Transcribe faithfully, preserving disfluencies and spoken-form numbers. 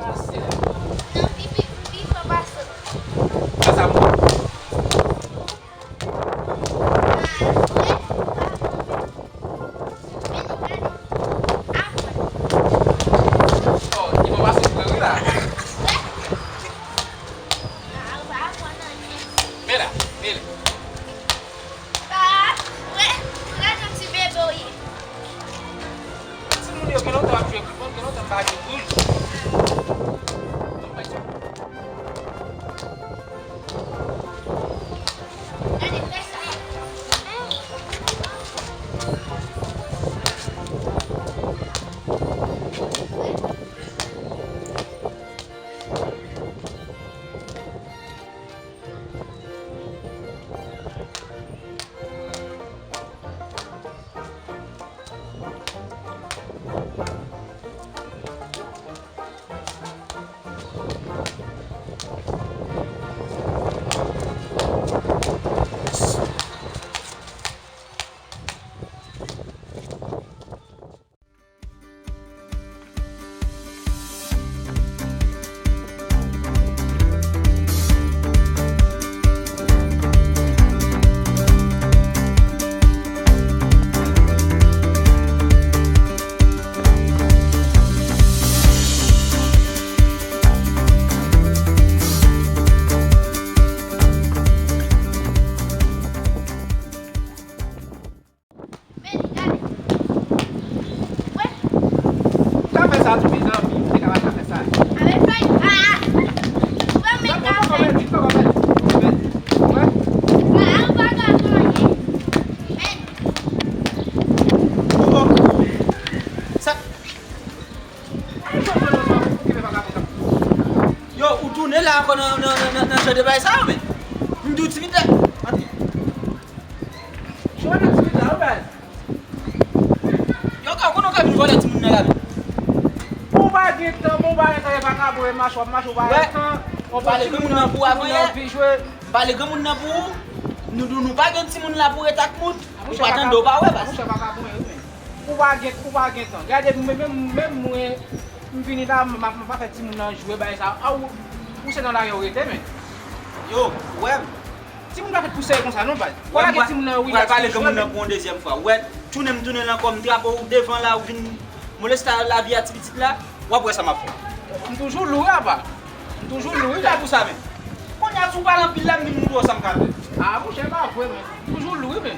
Nan pi, pi, pi fò pase. Sa, sa bon. Oh, li pa pase vre, wi, la. Men la, men la. Pa, wè, gade yon ti bebe w ye. Timoun yo gen lontan ap jwe foutbòl, gen lontan m pa jwe boul. Gade, fè sa. Men li gade. Wè. Ou ka fè sa tou, mezanmi. Ou te kapab ka fè sa. Avèk fèy. Ah! Ou wè, men ka fè. Wè. Ah, ou pa ka fè anyen. Men. Sa. Yo, ou tounen la ankò nan, nan, nan, nan, nan jan de bagay sa yo, men. M di w timid la. Antre. Chwa nan timid la, wi, baz. Yo, ka, konnen w ka vin vòlè timoun nan la, men. Bon, w pa gen tan, bon, w pa gen tan, e vakabon, e mache, w ap mache, w pa gen tan. Ou pale granmoun nan pou ou avan yè. Pale granmoun nan pou ou. Nou, nou, nou pa gen timoun la pou ret ak moun. Ou pa tande, ou pa wè, baz. Monchè, vakabon, wi, men. Ou pa gen, ou pa gen tan. Gade, menm, menm, menm mwen, m vini la, m, m, m pa fè timoun nan jwe, bagay sa. A, ou, ou se nan lari ou rete, men. Yo, ou wè m. Timoun pa fèt pou serye konsa, non, baz. Fò lage timoun nan relax, pale granmoun nan pou yon dezyèm fwa. Ou wè, tounen m tounen l ankò, m trape w devan la, ou vin moleste lavi a ti pitit la, w ap wè sa m ap fè. M toujou lou, wi, apa. M toujou lou, wi. Ki ta pou sa, men? Kounye a, si w pale anpil la, m vin montre w sa m ka fè. A, monchè, pa vre, men. M toujou lou, wi, men.